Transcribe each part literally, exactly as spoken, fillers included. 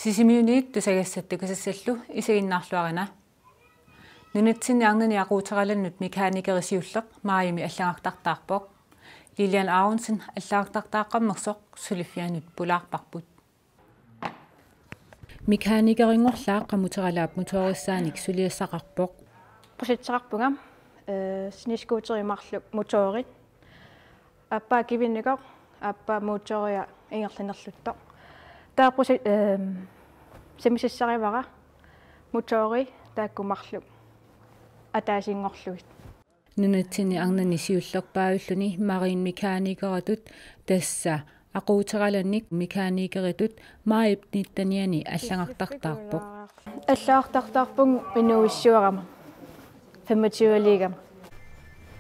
Sisimiuniit tusagassat tukasassallu isiginnaarluarina. Nunatsinni arnani aquuteralannut mekanikerit siulleq maajimi allagartartaarpoq. Lilian Aronsen allagartartaaqqammersoq suliffianut pulaarparput. Mekanikerinngorlaaq qamuteralaap motorissaanik suliassaqarpoq. Projekteqarpunga, eh, snescooterit marluk motorit. Aappaa kivinnikoq, aappaa motoria ingerlanerluttoq. Taava proje-, ehm, sammisassarivara motori taakku marluk ataasinngorlugit. Nunatsinni arnani siullerpaajulluni marinmekanikeritut, tassa aquuteralannik mekanikeritut maajip nittenianni allagartartaarpoq. Allagartartaarpunga inuuissuarama femogtyveliigama.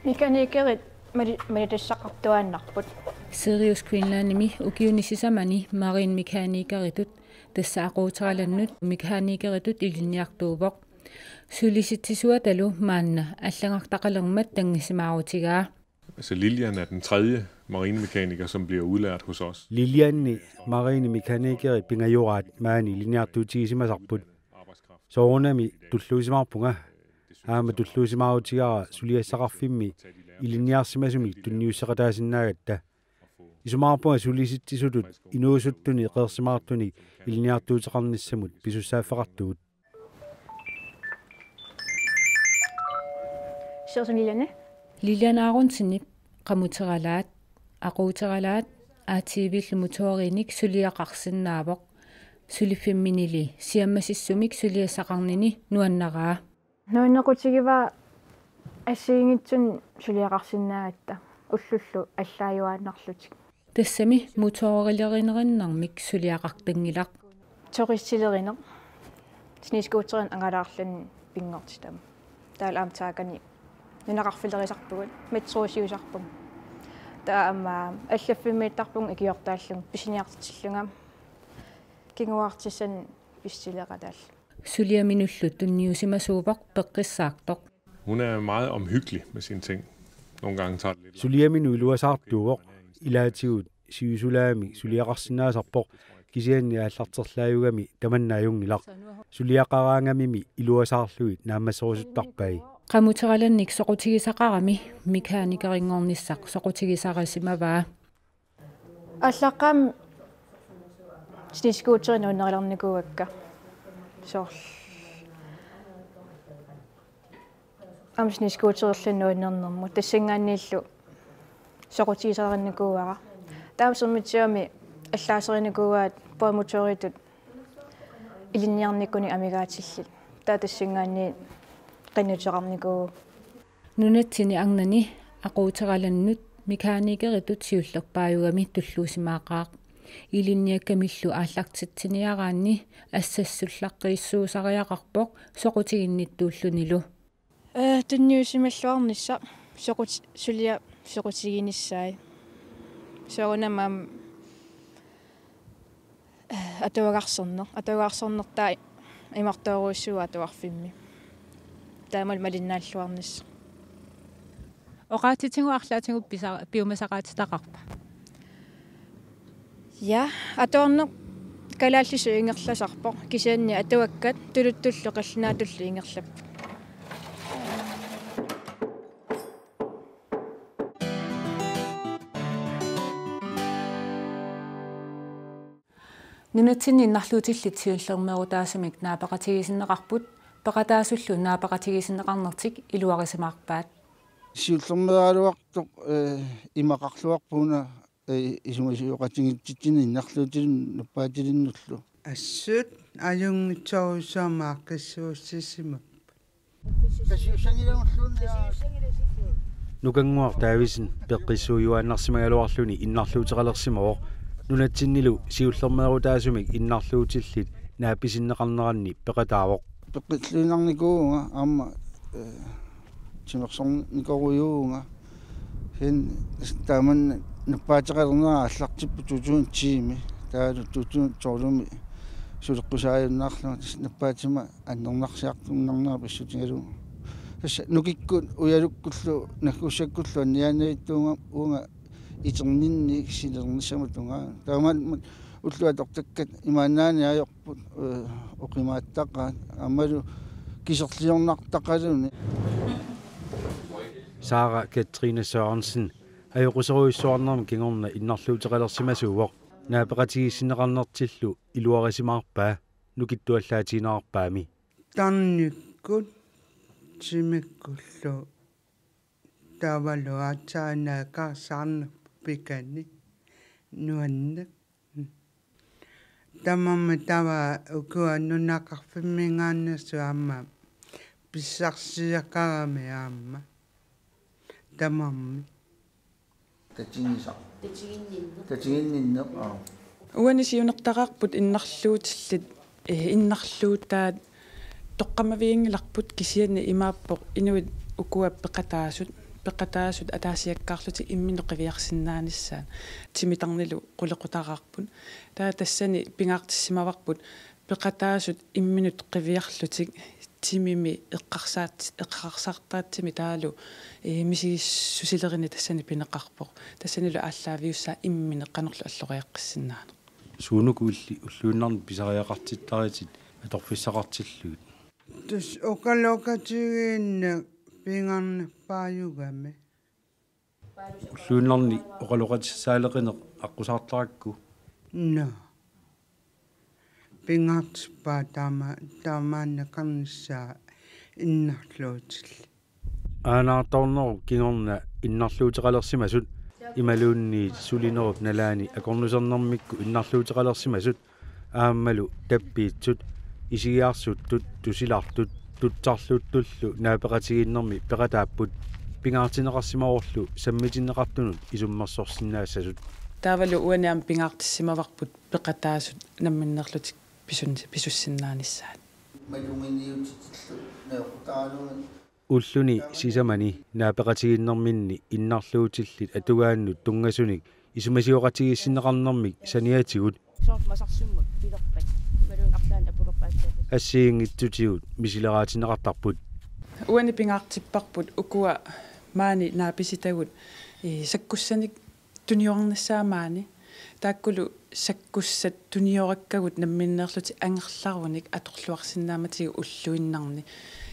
Mekanikerit mali-, malitassaqartuaannarput. Sirius Greenlandimi ukiuni sisamani marinmekanikeritut, tassa aquuteralannut mekanikeritut ilinniartuuvoq. Sulisitsisuatalu maanna allagartaqalermat tanngassimaarutigaa. Så Lilian er den tredje marinemekaniker, som bliver udlært hos os. Lilianni marinemekanikeri pingajoraat maani ilinniartuutigisimasarput. Soorunami tulluusimaarpunga. Aamma tulluusimaarutigaara suliassaqarfimmi ilinniarsimasumik tunniusseqataasinnaagatta. Isumaqarpunga sulisitsisutut inuusuttuni qeersimaartuni ilinniartuuteqarnissamut pisussaaffeqartugut. Siorsunilane. Lilian Aronsenip qamuteralaat, aquuteralaat, A T V-llu motorinik suliaqarsinnaavoq. Suliffimminili siammasissumik suliassaqarnini nuannaraa. Nuannequtigivaa assigiinngitsunik suliaqarsinnaagatta ullullu allaajuaannarlutik. Tassami motorilerinerunnermik suliaqartanngilaq. Turistilerineq. Snescooterinik angalaarluni pinngortitami. Taavalu aamma taakani nunaqarfilerisarpugut, metrosiusarpunga. Taava aamma allaffimmiittarpunga ikiortaallunga pisiniartitsillunga. Kinguartissanik pissutileqataallu. Suliaminullu tunniusimasuuvoq peqqissaartoq. Hun er meget omhyggelig med sine ting. Nogle gange tager det lidt lang tid. Suliaminut iluasaartuuvoq, ilaatigut sivisulaamik suliaqarsinnaasarpoq, kisianni aallarterlaajugami tamanna ajunngilaq. Suliaqaraangamimi iluasaarlugit naammasserusuttarpai. Qamuteralannik soqutigisaqarami mekanikerinngornissaq soqutigisarisimavaa. Aallaqqaammut snescooterit nuannarilernikuuakka. Soorlu aamma snescooterillu nuannernermut tassanngaanniillu soqutigisarinnikuuara. Taava Sermitsiami allaaserinikuuaat bådmotoritut ilinniarnikunik amigaatillit. Taava tassanngaanniit qinnuteqarnikuuvoq. Nunatsinni arnani aquuteralannut mekanikeritut siullerpaajugami tulluusimaaqaaq. Ilinniakkamillu aallartitsiniaraanni assassullaqqiissuusariaqarpoq soqutiginnittuullunilu. Eh, tunniusimalluarnissaq soqut-, suliaq soqutiginissaat. Soorunami aamma atuagarsorneq. Atuagarsorneq taava imartoorujussuuvoq atuarfimmi. Taamalu malinnaalluarnissaq. Oqaatsitigut arlaatigut pisa-, piumasaqaatitaqarpa? Ja, atuarneq kalaallisut ingerlasarpoq, kisianni atuakkat tuluttullu qallunaatullu ingerlapput. Nunatsinni innarluutillit siullermeerutaasumik naapeqatigisinneqarput, peqataasullu naapeqatigisinneqarnertik iluarisimaarpaat. Siullermeeraluartoq, eh, imaqarluarpoq una, eh, isumasioqatigiitsitsineq innarluutilinnut nappaatilinnullu. Assut ajunngitsorujussuarmik aaqqissuussisimapput. Nukannguaq Davidsen peqqissuujuaannarsimagaluarluni innarluuteqalersimavoq. Nunatsinnilu siullermeerutaasumik innarluutillit naapisinneqarneranni peqataavoq. Peqqilluinnarnikuuvunga aamma, eh, timersornikorujuuvunga. Kisianni taamani nappaateqalernera aallartippoq to tusind ti-mi. Taavalu to tusind tolv-mi suleqqusaajunnaarlunga tassa nappaatima annernarsiartuinnarnera pissutigalugu. Tassa nukikkut ujalukkullu naggussakkullu anniaannavittuuvunga uunga iterninni silernissamut tungaanut. Taamaammat Ullut atortakkat imaannaanngitsut ajorput, eh, oqimaattaqaat aammalu kiserliornartaqaluni. Sara Katrine Sørensen ajoquserujussuarnermi kingorna innarluuteqalersimasuuvoq, naapeqatigiissinneqarnertillu iluarisimaarpaa nukittuallaatigineqarpaami. Tarnikkut timikkullu taavalu aatsaannaakarsaarnerput pikani nuanneq. Tamarmik taava ukua nunaqarfimminngaanneersut aamma pissarsiaqarami aamma. Tamarmik. Tatigisaq. Tatiginninneq. Tatiginninneq, aa. Uani siunertaraarput innarluutillit, eh, innarluutaat toqqammavianngilarput, kisianni imaappoq inuit ukua peqataasut, peqataasut ataasiakkaarlutik imminnut qiviarsinnaanissaat, timitarnilu qulequtaraarput. Taava tassani pingaartissimavarput peqataasut imminnut qiviarlutik timimi eqqarsaat-, eqqarsartaatsimik taavalu, eh, misigissusilerineq tassani pineqarpoq. Tassanilu aallaaviussaaq imminut qanorlu alloriaqqissinnaaneq. Suunuku illit ulluinnarni pisariaqartittaritit atorfissaqartillugit? Tassa oqaloqatigiinneq pingaarnerpaajugami. Ulluinnarni oqaloqatissaaleqineq aqqusaartarakku? Naa. Pingaartippara taama-, taamaanneqarnissaa innarluutillit. Aanaartornerup kingorna innarluuteqalersimasut imaluunniit sulinerup nalaani akornusernermikkut innarluuteqalersimasut aammalu tappiitsut, isigiarsuttut, tusilartut, tutsarluttullu naapeqatigiinnermi peqataapput, pingaartinneqarsimavorlu sammitinneqartunut isummersorsinnaassasut. Taavalu uani aamma pingaartissimavarput peqataasut namminneerlutik pisun-, pisussinnaanissaat. Maluginiutitillu najoqqutaralugu. Ulluni sisamani naapeqatigiinnerminni innarluutillit atugaannut tunngasunik isumasioqatigiissinneqarnermik saniatigut. Soorlu masarsummut pilerpat, imaluunniit arlaannik apulerpaassaagut. Assigiinngitsutigut misileraatinneqartarput. Uani pingaartipparput ukua maani naapisitagut, ii, sakkussanik tuniornissaat maani. Taakkulu sakkussat tuniorakkagut namminneerlutik angerlarunik atorluarsinnaamatigut ulluinnarni.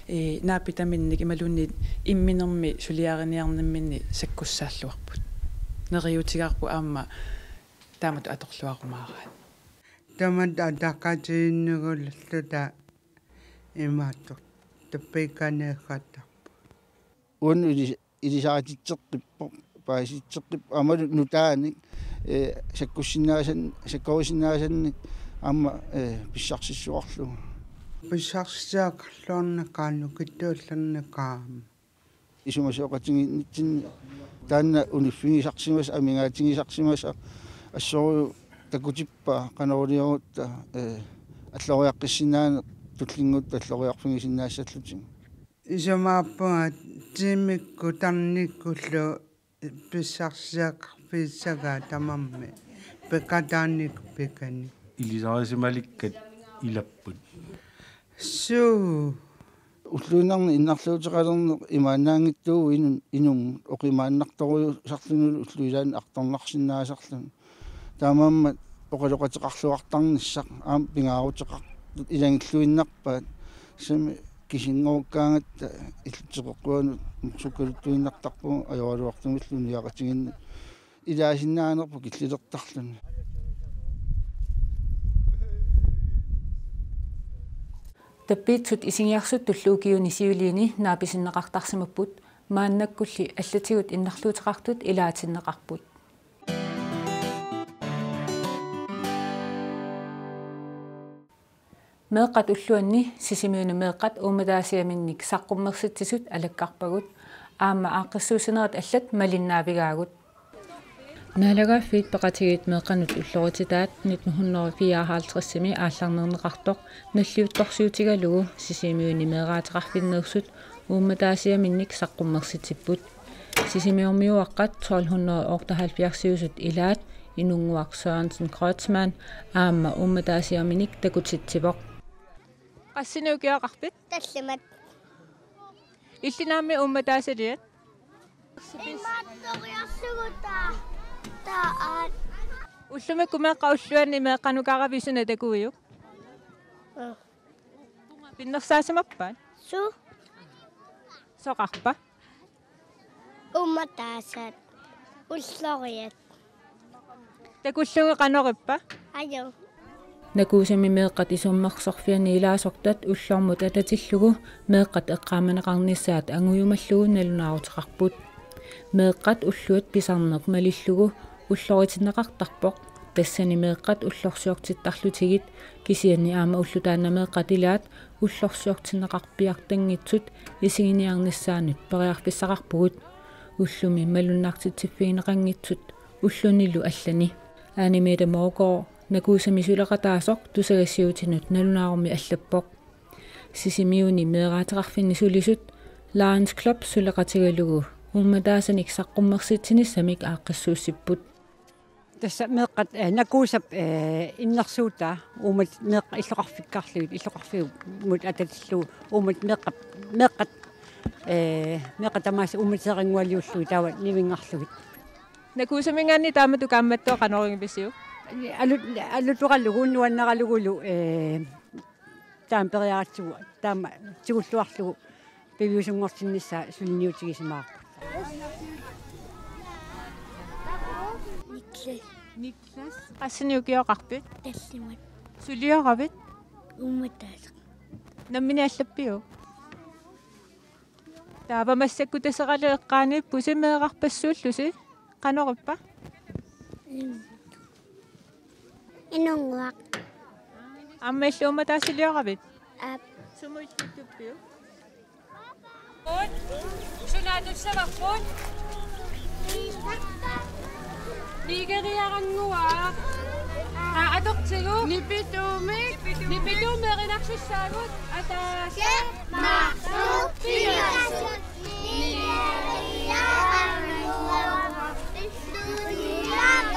Ee, naapitaminnik imaluunniit imminermi suliariniarnerminni sakkussaalluarput. Neriuutigaarput aamma taamatut atorluarumaaraat. Tamatta ataqatigiinnerulerluta imaattoq tappiikkaneerrattarput. Uannut ilis-, ilisaritisseqqippoq, paasisseqqippoq, aammalu nutaanik, ee, sakkussinnaasan-, sakkorisinnaasannik aamma, ee, pissarsissuarlugu. Pissarsisaqarluarneqaaq, nukittuallarneqaaq aamma. Isumasioqatigiinnitsinni taanna uniffigisarsimasoq, amigaatigisarsimasoq, assorujuk takutippaa qanoq iliorutta, ee, alloriaqqissinnaaneq tullinnguuttoq alloriarfigisinnaassallutik. Isumaqarpunga timikkut tarnikkullu pissarsisaqarfigissagaat tamarmik peqataanikkut pikani. Ilisarisimalikkat ilapput. Suu. Ulluinnarni innarluuteqalerneq imaannaanngitsuuvoq inun-, inummut oqimaannartorujussuusarlunilu ullut ilaanni artornarsinnaasarluni. Taamaammat oqaloqateqarluartarnissaq aamma pingaaruteqartut ilagilluinnarpaat. Tassami kisinngorukkaangatta illuteqeqquanut morsukkaluttuinnartarpugut ajoraluartumillu niaqatigiinnut. Ilaasinnaanerput killilertarluni. Tappiitsut isigiarsuttullu ukiuni siuliini naapisinneqartarsimapput, maannakkulli allatigut innarluuteqartut ilaatinneqarput. Meeqqat ulluanni Sisimiuni meeqqat uummataasiaminnik saqqummersitsisut alakkarpagut, aamma aaqqissuussinerit allat malinnaavigaagut. Naalagaaffiit Peqatigiit meeqqanut ullorititaat nitten hundrede fireoghalvtredsimi aallarnerneqartoq nalliuttorsiutigalugu Sisimiuni meeraateqarfinneersut uummataasiaminnik saqqummersitsipput. Sisimiormiuaqqat tolv hundrede otteoghalvfjerds ilaat Inunnguaq Sørensen Kreutzmann aamma uummataasiaminik takutitsivoq. Qassinik ukioqarpit? Tallimat. Illit aamma uummataasaliat? Imaattoriarsugut taa-, taava. Ullumikkut meeqqat ulluanni meeqqanukaravisuna takuiuk? Pinnersaasimappaa? Su? Soqarpa? Uummataasat. Ulloriat. Takullugu qanorippa? Ajo. Nakuusami meeqqat isummersorfianni ilaasortat ullormut atatillugu meeqqat eqqaamaneqarnissaat angujumallugu nalunaaruteqarput. Meeqqat ulluat pisarneq malillugu ulloritinneqartarpoq. Tassani meeqqat ullorsiortittarlutigit kisianni aamma ulloq taanna meeqqat ilaat ullorsiortinneqarpiartanngitsut isiginiarnissaannut periarfissaqarpugut. Ullumi malunnartitsiffigineqanngitsut ullunilu allani. Anne-Mette Moorgaard, Nakuusami suleqataasoq, tusagassiuutinut nalunaarummi allappoq. Sisimiuni meeraateqarfinni sulisut Lions Club suleqatigalugu uummataasanik saqqummersitsinissamik aaqqissuussipput. Tassa meeqqat, eh, Nakuusap, eh, innersuutaa uummat meeqqat illoqarfikkarlugit, illoqarfiummut atatillugu uummat meeqqat, meeqqat, eh, meeqqat tamaasa uummateeranngualiullugit taava nivinngarlugit. Nakuusaminngaanniit taamatut kaammattoq qanoq igivisiuk? Alu-, alutoralugu, nuanneralugulu, eh, taama periaratsigu, taama tigulluarlugu piviusunngortinnissaa suliniutigisimavarput. Niklas. Niklas. Qassinik ukioqarpit? Tallimat. Sulioravit? Uummataasoq. Nammineq allappiuk? Taava massakkut Taseraluk eqqaaniippusi meerarpassuullusi. Qanorippa? Inunnguaq. Aamma illit uummataasiliorivit? Aap. Sumut illittuppiuk? Sunaatussaavarput? Nigeriarannguaq. Aa, atortigu. Nipituumik. Nipituumik erinarsussaagut. Ataaseq. Marluk. Pingasut. Nigeriarannguaq. Nigeriarannguaq.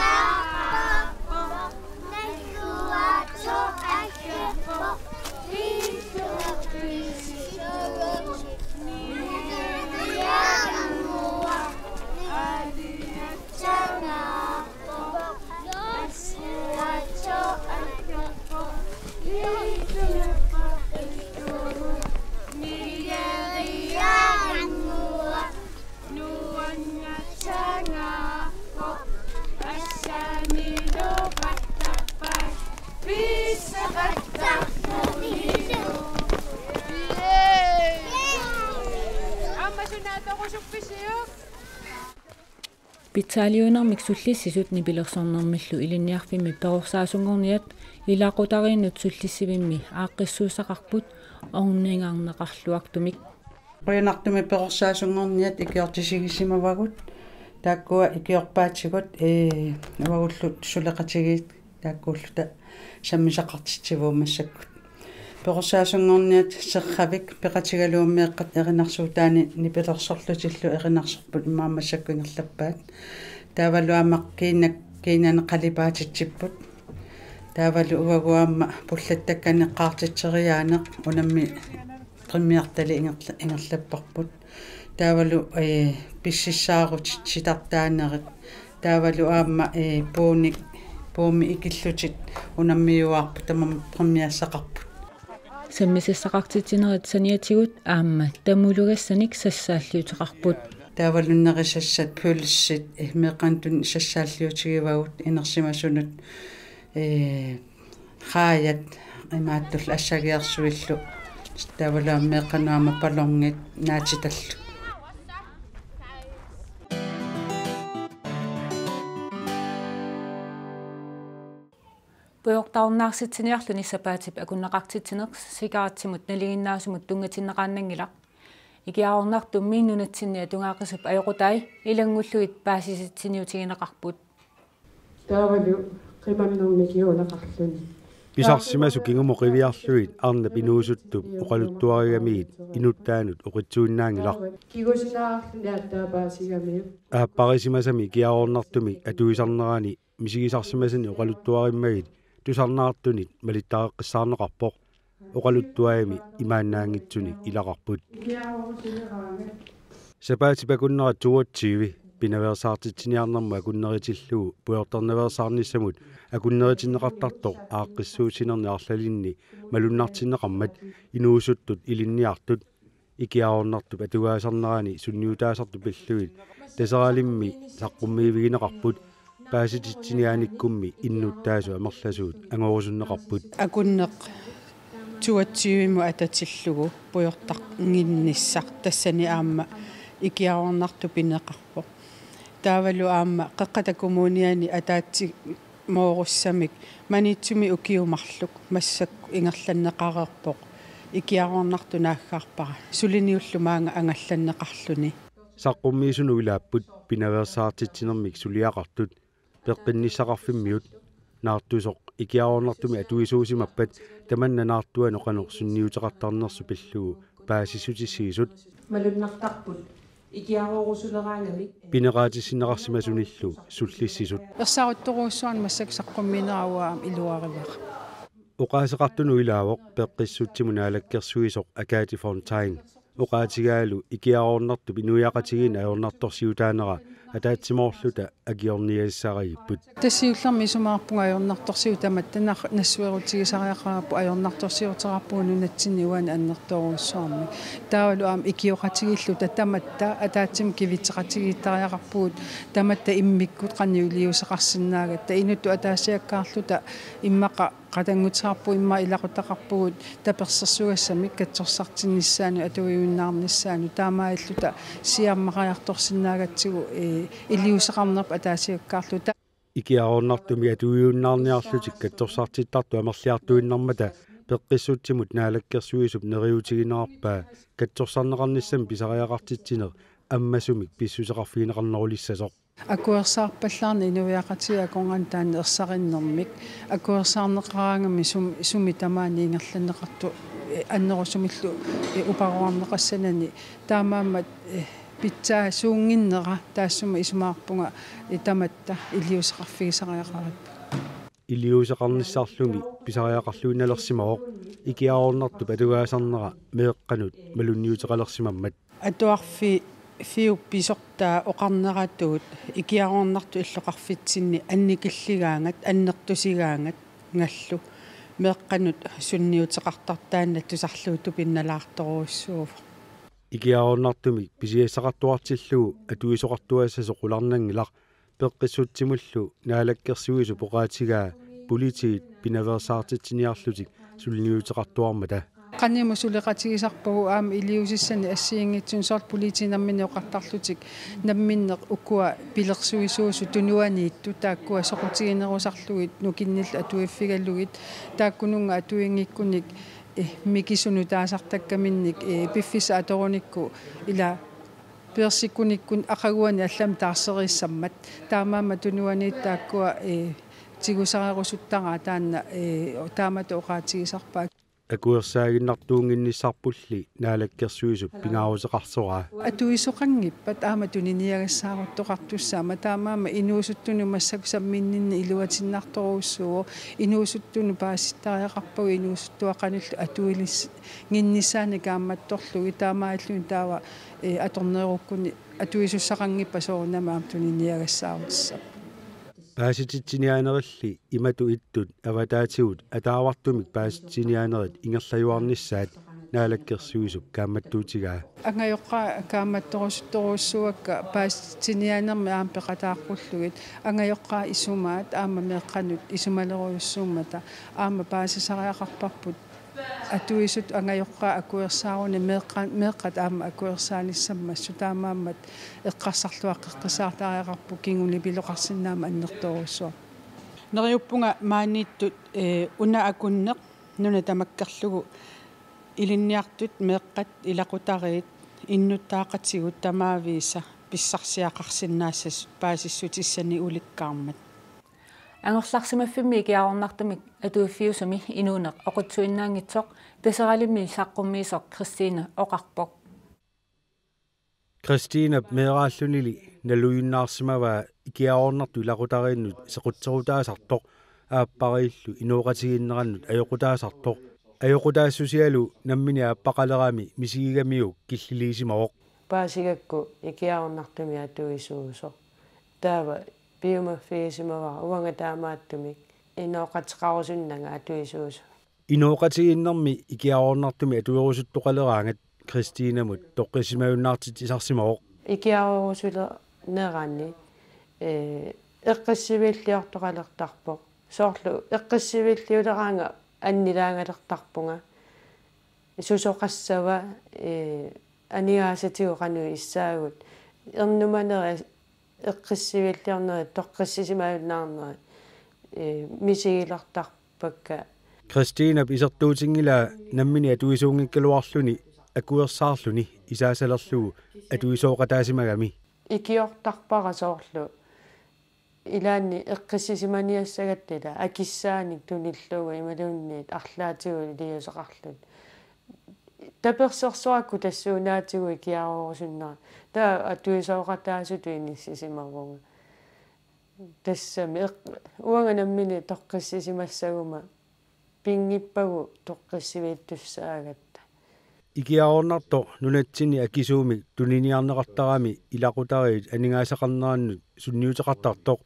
Pitsaaliuinermik sullissisut nipilersornermillu Ilinniarfimmi perorsaasunngorniat ilaqutariinnut sullissivimmi aaqqissuussaqarput ornigarneqarluartumik. Qujanartumik perorsaasunngorniat ikiortisigisimavagut. Taakkua ikiorpaatigut, ee, uagullu suleqatigiit taakkuulluta sammisaqartitsivugut massakkut. Perorsaasunngorniat Serravik peqatigalugu meeqqat erinarsuutaanni nipilersorlutillu erinarsorput immaqa massakkut ingerlappaat. Taavalu aamma kiinna-, kiinani qalipaatitsipput. Taavalu uagut aamma pullattakkanik qaartitseriaaneq unammi premiertali ingerla-, ingerlapparput. Taavalu, ee, pississaarutit sitartaanerit. Taavalu aamma, ee, puunik, puumik ikillutit unammiuaarput tamanna premiersaqarput. Sammisassaqartitsinerit saniatigut aamma tamulugassanik sassaalliuteqarput. Taavalu nerisassat pølsit, ee, meeqqanut sassaalliutigivagut inersimasunut, ee, Qaajat imaattullu assagiarsuillu. Taavalu aamma meeqqanut aamma ballonit naatitallu. Pujortarunnaartitsiniarluni sapaatip akunneqartitsineq sikaritsimut nalinginnaasumut tunngatinneqaannanngilaq. Ikiaroornartummi nunatsinni atugaaqisup ajoqutai ilanngullugit paasisitsiniutigineqarput. Taavalu qimannermik kiguneqarluni. Pisarsimasut kingumut qiviarlugit arnap inuusuttup oqaluttuarigamigit inuttaanut oqitsuinnaanngilaq. Kigusinnaarluni aattaappaasigamiuk. Aapparisimasami ikiaroornartumik atuisarnerani misigisarsimasanik oqaluttuarimmagit tusarnaartunit malittareqqissaarneqarpoq. Oqaluttuarimi imaannaanngitsunik ilaqarput. Sapaatip akunnera toogtyve Pinaveersaartitsiniarnermut akunnerutillugu pujortarnaveersaarnissamut akunnerutinneqartartoq aaqqissuussinerni arlalinni malunnartinneqarmat inuusuttut ilinniartut ikiaroornartup atugaasarnerani sunniutaasartut pillugit Taseralimmi saqqummiivigineqarput, paasititsiniaanikkummi innuttaasut amerlasuut angorusunneqarput. Akunneq toogtyvemut atatillugu pujortarnginnissaq tassani aamma ikiaroornartoq pineqarpoq. Taavalu aamma Qeqqata Kommuniani ataatsimoorussamik Maniitsumi ukiut marluk massakkut ingerlanneqareerpoq ikiaroornartoq naaggaarpara, suliniullu maanga angallanneqarluni. Saqqummiisunut ilaapput pinaveersaartitsinermik suliaqartut peqqinnissaqarfimmiut. Naartusoq ikiaroornartumik atuisuusimappat tamanna naartuanut qanoq sunniuteqartarnersoq pillugu paasissutissiisut. Malunnartarput ikiaroorusuleraangamik. Pineqaatissinneqarsimasunillu sullissisut. Ersaaruttorujussuarnik massakkut saqqummiineruaam iluarivara. Oqaaseqartunut ilaavoq peqqissutsimut naalakkersuisoq Agathe Fontain. Oqaatigaalu ikiaroornartup inuiaqatigiinni ajornartorsiutaanera ataatsimoorluta akiorniagassaragipput. Tassa siullermik isumaqarpunga ajornartorsiut tamatta nar-, nassuerutigisariaqarparput ajornartorsiorteqarpugut nunatsinni uani annertoorujussuarmik. Taavalu aamma ikioqatigiilluta tamatta ataatsimut kivitseqatigiittariaqarpugut tamatta immikkut qanoq iliuuseqarsinnaagatta. Inuttut ataasiakkaarluta immaqa qatannguteqarpugut immaqa ilaqutaqarpugut tapersersugassamik katsorsartinnissaanut atuiunnaarnissaanut taamaalilluta siammariartorsinnaagatsigu, ee, iliuuseqarnerput ataasiakkaarluta. Ikiaroornartumik atuiunnaarniarlutik katsorsartittartut amerliartuinnarmata peqqissutsimut naalakkersuisup neriuutigineqarpaa katsorsarneqarnissamik pisariaqartitsineq ammasumik pissuseqarfigineqarnerulissasoq. Akuersaarpallaarneq inuiaqatigiit akornanni taanna ersarinnermik. Akuersaarneqaraangami sum-, sumi tamaani ingerlanneqartoq, eh, annerusumillu, eh, uparuarneqassanani. Taamaammat, eh, pitsaasuunnginnera taassuma isumaqarpunga, eh, tamatta iliuuseqarfigisariaqaripput. Iliuuseqarnissarlumi pisariaqarluinnalersimavoq ikiaroornartup atugaasarnera meeqqanut malunniuteqalersimammat. Atuarfi-, fiup pisortaa oqarneratut ikiaroornartut illoqarfitsinni annikilligaangat, annertusigaangat ngallu meeqqanut sunniuteqartartoq taanna tusarluuttoq pinnalaartorujussuuvoq. Ikiaroornartumik pisiassaqartuartillugu atuisoqartuassasoq qularnanngilaq, peqqissutsimullu naalakkersuisup oqaatigaa politiit pinaveersaartitsiniarlutik suliniuteqartuarmata. Qanimut suleqatigisarpagut aamma iliuusissanik assigiinngitsunik, soorlu politiit namminneq oqartarlutik namminneq ukua pilersuisuusut tunuaniittut taakkua soqutiginerusarlugit nukinnillu atuiffigalugit taakkununnga atuinngikkunik, eh, mikisunut taasartakkaminnik, eh, piffissaq atorunikku ila peersikkunikkut aqaguani allamik taarsereersammat. Taamaammat tunuaniittut taakkua, eh, tigusarerusuttaraat taanna, eh, taamatut oqaatigisarpaat. Akuersaaginnartuunnginnissarpulli naalakkersuisup pingaaruteqarsoraa. Atuisoqanngippat aamma tuniniagassaaruttoqartussaammat, taamaammat inuusuttunut massakkut samminninneq iluatinnartorujussuuvoq, inuusuttunut paasittariaqarpagut inuusuttuaqqanillu atuilis-, nginnissaanik kaammattorlugit taamaalilluni taava, eh, atornerukkuni atuisussaqanngippat soorunami aamma tuniniagassaarutissappat. Paasititsiniaanerilli imatut ittut avataatigut ataavartumik paasititsiniaanerit ingerlajuarnissaat naalakkersuisup kaammattuutigaa. Angajoqqaat kaammattorusuttorujussuuakka paasititsiniaanermik aamma peqataaqqullugit. Angajoqqaat isumaat aamma meeqqanut isumalerujussuummata aamma paasisariaqarparput. Atuisut angajoqqaat akuersaaruni meeqqa-, meeqqat aamma akuersaanissammassuk, taamaammat eqqarsarluaqqeqqisaartariaqarpoq kingunipiloqarsinnaammat annertoorujussuaq. Neriuppunga maaniittut, eh, una akunneq nuna tamakkerlugu ilinniartut meeqqat ilaqutariit innuttaaqatigut tamaavisa pissarsiaqarsinnaassasut paasissutissanik ulikkaarmat. Angerlarsimaffimmi ikiaroornartumik atuiffiusumi inuuneq oqitsuinnaanngitsoq Taseralimmi saqqummiisoq Christine oqarpoq. Christinep meeraallunili nalujunnaarsimavaa ikiaroornartut ilaqutariinnut sequtserutaasartoq aappariillu inooqatigiinnerannut ajoqutaasartoq. Ajoqutaassusialu nammineq aappaqalerami misigigamiuk killiliisimavoq. Paasigakku ikiaroornartumik atuisuusoq. Taava piumaffigisimavara uanga taamaattumik inooqateqarusunnanga atuisuusoq. Inooqatigiinnermi ikiaroornartumik atuerusuttoqaleraangat Kristinamut toqqissisimajunnaartitsisarsimavoq. Ikiaroorusulernerani, ee, eqqissiviilliortoqalertarpoq. Soorlu eqqissiviilliuleraangat annilaangalertarpunga. Susoqassava, ee, aningaasatigut qanoq issaagut. Ernumaneri eqqissiviilliorneri toqqissisimajunnaarneri, ee, misigilertarpakka. Kristinap isertuutinngilaa nammineq atuisuunngikkaluarluni akuersaarluni isaasalerlugu atuisooqataasimagami. Ikiortarpara soorlu ilaanni eqqissisimaniassagatta, ila akissaanik tunillugu imaluunniit arlaatigut iliuuseqarluni. Tapersersorakku tassuunaatigut ikiaroorusunnera. Taava atuisooqataasutut inissisimavunga. Tassami eq-, uanga nammineq toqqissisimassaguma pinngippagu toqqissiviittussaagatta. Ikiaroornartoq nunatsinni akisuumik tuniniarneqartarami ilaqutariit aningaasaqarnerannut sunniuteqartartoq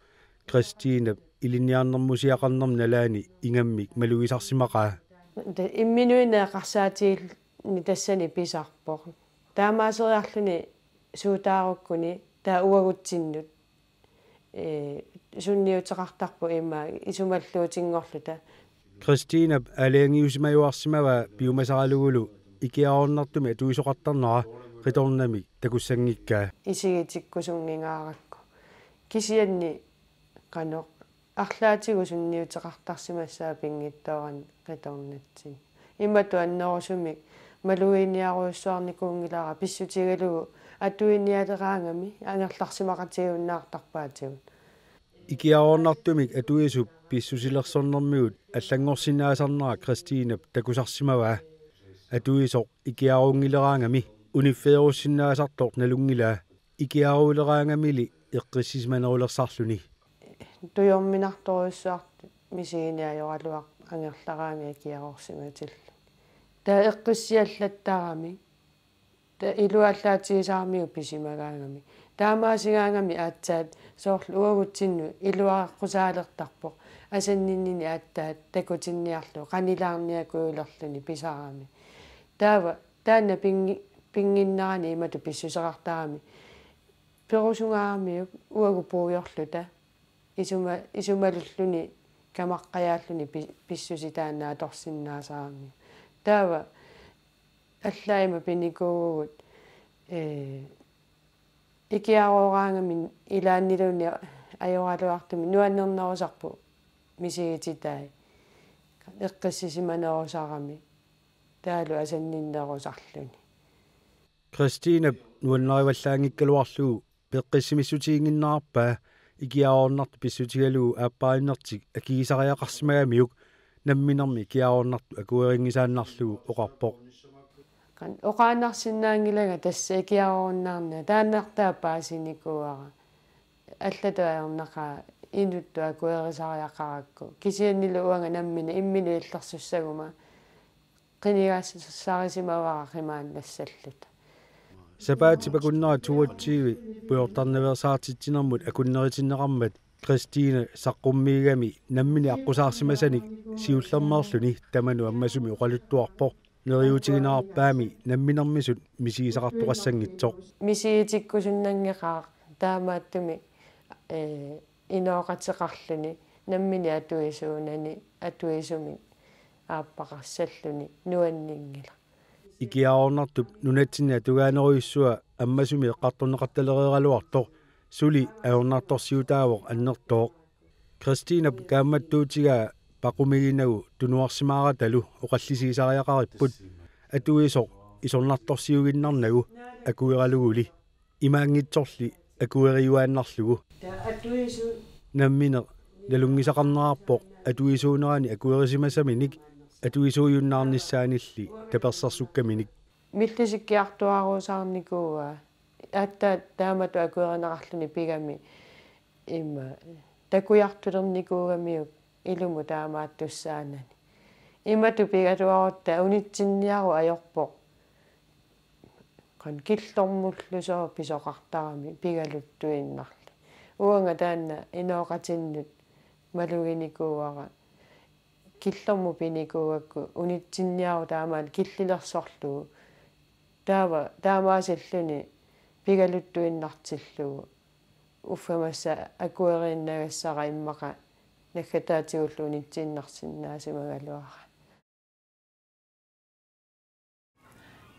Kristinap ilinniarnermusiaqarnerma nalaani ingammik malugisarsimaqaa. Ta-, imminuinnaq eqarsaatiginni tassani pisarpoq. Taamaaseriarluni suutaarukkuni taava uagutsinnut, ee, sunniuteqartarpoq immaqa isumalluutinngorluta. Kristinap aalajangiusimajuarsimavaa piumasaralugulu ikiaroornartumik atuisoqartarnera qitornamik takussanngikkaa. Isigitikkusunngingaarakku. Kisianni qanoq arlaatigut sunniuteqartarsimassaaq pinngitsoorani qitornatsinni. Imatut annerusumik maluginiarujussuarnikuunngilara pissutigalugu atuinialeraangami angerlarsimaqatigiunnaartarpaatigut. Ikiaroornartumik atuisup pissusilersornermigut allanngorsinnaasarnera Kristinap takusarsimavaa. Atuisoq ikiaroornngileraangami uniffeerussinnaasartoq nalunngilaa, ikiaroornngileraangamili eqqissisimanerulersarluni. Tujorminartorujussuartut misiginiajoraluarpoq angerlaraangat ikiaroorsimatilluni. Taava eqqissiallattarami. Taava iluallaatigisaramiuk pisimagaangami. Taamaasigaangami aatsaat soorlu uagutsinnut iluareqqusaalertarpoq. Asanninninni aatsaat takutinniarlugu qanilaarniakujulerluni pisarami. Taava taanna pinngi-, pinnginnerani imatut pissuseqartarami. Perusungaaramiuk uagut puigorluta. Isuma-, isumalulluni kamaqqajaalluni pi-, pissusit taanna atorsinnaasaramiuk. Taava allaat ima pinikuuvugut, ee, ikiarooraangami ilaanniluunniit ajoraluartumik nuannernerusarput misigititai. Eqqissisimanerusarami taavalu asanninnerusarluni. Kristinap nuannarivallaanngikkaluarlugu peqqissimissutiginnginnerarpaa ikiaroornartoq pissutigalugu aapparinnertik akigisariaqarsimagamiuk namminermi ikiaroornartoq akuerinngisaannarlugu oqarpoq. Qan-, oqaannarsinnaanngilanga tassa ikiaroornarnera. Taannartaa paasinikuuara. Allatut ajornaqaaq inuttut akuerisariaqarakku. Kisiannili uanga nammineq imminut illersussaguma qinigassarisimavara qimaannassalluta. Sapaatip akunnera toogtyve pujortarnaveersaartitsinermut akunnerititsineqarmat Kristina saqqummigigami nammineq aqqusaarsimasanik siullermeerluni tamanut ammasumik oqaluttuarpoq. Neriuutigineqarpaami namminermisut misigisaqartoqassanngitsoq. Misigitikkusunnanngeqaaq taamaattumik, ee, inooqateqarluni nammineq atuisuunani atuisumik aappaqassalluni nuanninngilaq. Ikiaroornartup nunatsinni atugaanerujussua ammasumik eqqartorneqartalereeraluartoq suli ajornartorsiutaavoq annertooq. Kristinap kaammattuutigaa paqumiginagu tunuarsimaaratalu oqallisigisariaqaripput atuisoq isornartorsiuinnarnagu akueraluguli. Imaanngitsorli akueriuaannarlugu. Nammineq nalunngisaqarnerarpoq atuisuunerani akuerisimasaminik atuisuujunnaarnissaanilli tapersersukkaminik. Millisikkiartuaarusaarnikuuaa. Aatsaat taamatut akuerineqarluni pigami ima takujartulernikuugamiuk ilumut taamaattussaanani. Imatut pigaluarutta unitsinniaruk ajorpoq. Killormullu sooq pisoqartarami pigaluttuinnarluni. Uanga taanna inooqatinnut maluginikuuara killormut pinikuugakku unitsinniarutta taamaammat killilersorlugu. Taava taamaasilluni pigaluttuinnartillugu. Uffa massa akueriinnagassara immaqa naggataatigullu unitsiinnarsinnaasimagaluara.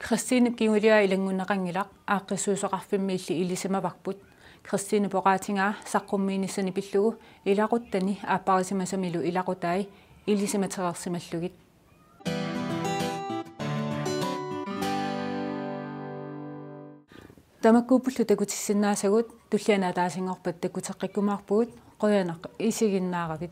Christine kingulia ilanngunneqanngilaq aaqqissuisoqarfimmi illit ilisimavarput. Christine poqaatigaa saqqummiinissani pillugu ilaquttani aapparisimasamilu ilaqutai ilisimatereersimallugit. Tamakkuuppullu takutissinnaasagut, tulliani ataasinngorpat takuteqqikkumaarpugut, qujanaq isiginnaaravit.